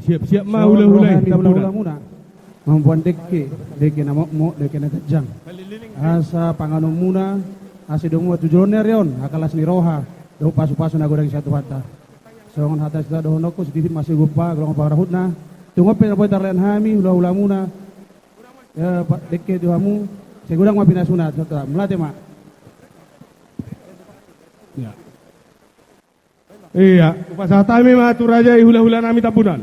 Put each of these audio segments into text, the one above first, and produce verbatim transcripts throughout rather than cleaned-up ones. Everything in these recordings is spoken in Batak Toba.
Siap-siap ma hulahula i, hula-hulamuna. Mamboan dengke, dengke na mokmok, dengke na ganjang. Asa panganonmuna, asa idaonmuna tu joloan ni ari on angka las ni roha dohot pasu-pasu na godang sian Tuhanta. Songon hata ni sitadohononku, sititi ma sigompa, godang pangarahutna. Tung on pe na boi tarlean hami hula-hulamuna. Ia, dengke tu hamu. Sai godang ma pinasuna, Tuhanta. Mauliate ma. Ia. Ia, hupasahat hami ma tu raja i hula-hula nami Tambunan.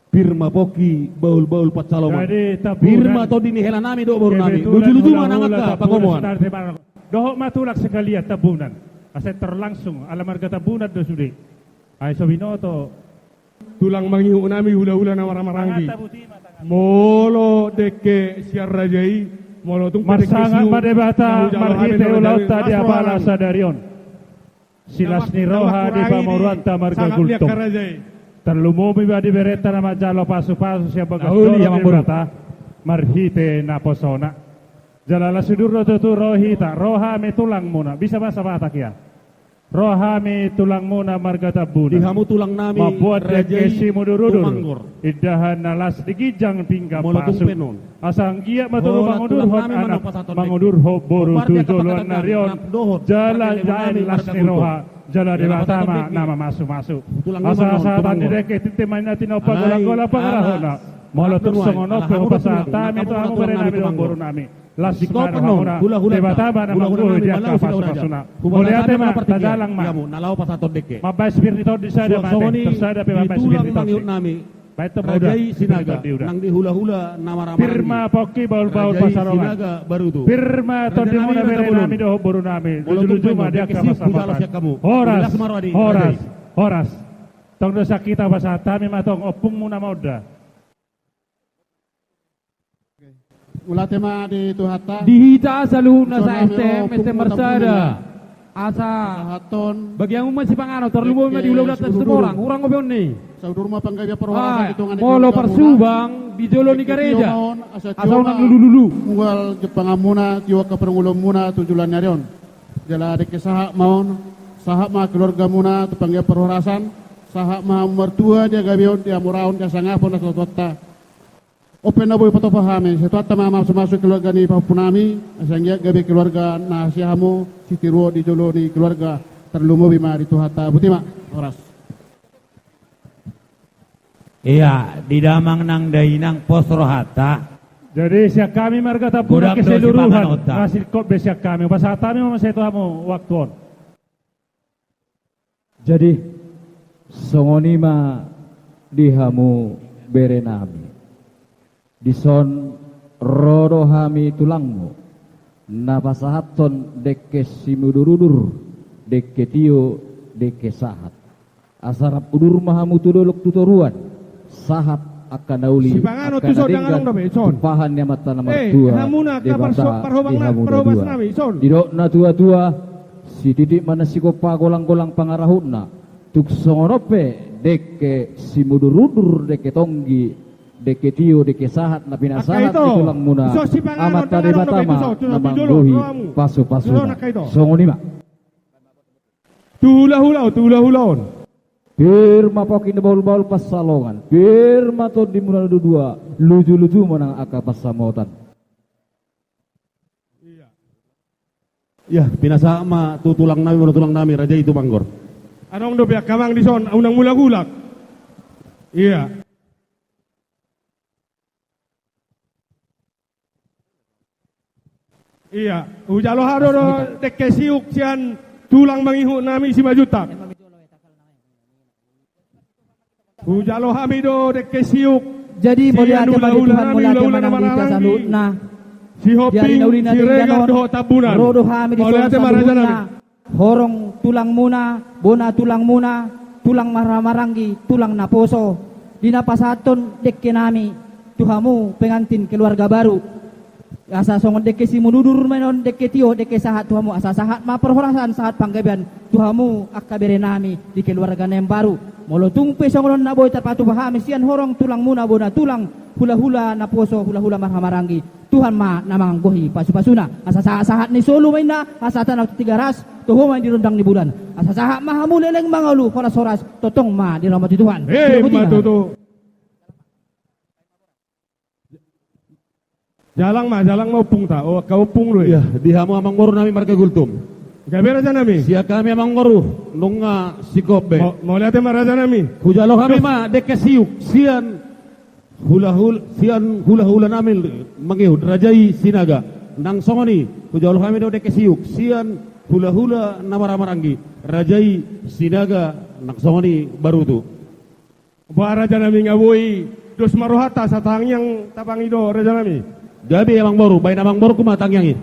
Pir ma pongki bahul-bahul pansalongan. Jadi, Tambunan. Pir ma tondi ni hela nami dohot boru nami. Kebetulan hula-hula Tambunan. Luju-luju ma nang angka pangomoan. Dohot ma tulang sekalian Tambunan. Asa terlangsung ala marga Tambunan do sude. Ai so binoto. Tulang mangihut nami hula-hula na marhahamaranggi. Molo dengke sian raja i, molo tung pe dengke siuk. Marsangap ma Debata marhite ulaonta di apala sadari on. Silas ni roha di pamoruonta marga Gultom. Tarlumobi ma di berenta na manjalo pasu-pasu sian bagas joro ni Debata marhite naposona. Jala las udur do tutu ro hita, ro hami tulangmuna. Bisa bahasa Batak ia. Ro hami tulangmuna marga Tambunan. Di hamu tulang nami, mamboan dengke simudur-udur. Indahan na las di ginjang pinggan pasu. Asa anggiat ma tutu mangudurhon anak, mangudurhon boru tu joloan ni ari on. Jala jaen las ni roha. Jala Debata ma na mamasu-masu. Asa sahat ni dengke tintin ma ninna tinompa, golang-golang pangarahutna. Molo tung songon on pe hupasahat hami tu hamu bere nami dohot boru nami. Las ma rohamuna, Debata ma na manggohi di angka pasu-pasuna. Mauliate ma, tajalang ma. Mambahen pir ni tondi sada ma ate, tarsada pe mambahen pir ni tondi. Bahen ma tulang mangihut nami, Raja i Sinaga, nang di hula-hula na marhahamaranggi. Pir ma pongki bahul-bahul pansalongan. Pir ma tondimuna bere nami dohot boru nami. Luju-luju ma di angka pasu-pasuna. Horas, horas, horas. Tong do sian hita hupasahat hami ma tong ompungmuna ma on da. Mauliate ma di Tuhanta. Di hita saluhutna sa S T M, S T M Marsada. Asa bagianmu ma sipanganon, tarlumobi ma di hula-hulanta Situmorang, hurang ope on ni. Molo parsubang di jolo ni gareja, asa unang lulu-lulu. Mual jumpanganmuna, tio angka parngoluonmuna tu joloan ni ari on. Jala dengke sahat ma on, sahat ma keluargamuna tu panggabean parhorasan, sahat ma hamu martua di hagabeon, di hamoraon, di hasangapon, di hasatuaonta. On pe na boi patupa hami, sai Tuhanta ma mamasu-masu keluarga ni pahompu nami, asa anggiat gabe keluarga na sihamu, sitiruon di jolo ni keluarga, tarlumobi ma di Tuhanta. Boti ma, horas. Ia, di damang nang dainang pos rohanta. Jadi sian hami marga Tambunan keseluruhan, na singkop be sian hami, hupasahat hami ma muse tu hamu waktu on. Jadi songon i ma di hamu bere nami. Dison ro do hami tulangmu, na pasahathon dengke simudur-udur, dengke tio, dengke sahat. Asa rap udur ma hamu tu dolok tu toruan, sahat angka na uli, sipanganon tu son, denggan, tumpahan ni Amanta na martua, Debata di hamu na dua. Didok na tua-tua, sititi ma na sigompa, golang-golang pangarahutna. Tung songon on pe dengke simudur-udur, dengke tonggi, dengke tio, dengke sahat na pinasahat ni tulangmuna, Amanta Debata ma na manggohi pasu-pasuna. Songon i ma. Tu hula-hula on, tu hula-hula on. Pir ma pongki na bahul-bahul pansalongan, pir ma tondimuna na dua-dua, luju-luju ma nang angka pansamotan. Ia, pinasahat ma tu tulang nami, molo tulang nami, Raja i Tumorang. Adong dope angka amang dison, unang mulak-ulak. Ia. Ia, hujalo hami do dengke siuk sian tulang mangihut nami Simanjuntak. Hujalo hami do dengke siuk. Jadi mauliate ma di Tuhan, mauliate ma nang di hita saluhutna. Sihombing, Siregar dohot Tambunan. Ro do hami dison saluhutna. Horong tulangmuna, bona tulangmuna, tulang marhahamaranggi, tulang naposo, di na pasahathon dengke nami tu hamu pengantin keluarga baru. Asa songon dengke simudur-udur ma on, dengke tio, dengke sahat tu hamu, asa sahat ma parhorasan, sahat panggabean tu hamu angka bere nami di keluarga na imbaru. Molo tung pe songon on na boi tarpatupa hami sian horong tulangmuna, bona tulang, Hulahula naposo, hulahula marhahamaranggi, Tuhan ma na manggohi pasupasuna. Asa sahatsahat ni solu ma inna, asa tano Tigaras, toho ma di rondang ni bulan. Asa sahat ma hamu leleng mangolu, horashoras, tongtong ma diramoti Tuhan. Emma tutu. Jalang ma, jalang ma ompungta. O, angka ompung do i. Ia, di hamu amangboru nami marga Gultom. Gabe raja nami. Sian hami amangboru nunga singkop be. Mauliate ma raja nami. Hujalo hami ma dengke siuk sian hulahula, sian hulahula nami mangihut, raja i Sinaga. Nang songon i hujalo hami do dengke siuk sian hulahula na marhahamaranggi, raja i Sinaga, nang songon i Barutu. Ba raja nami, nga boi dos ma rohanta, asa tangiang tapangido raja nami. Gabe amangboru, baen amangboru ma tangiang i.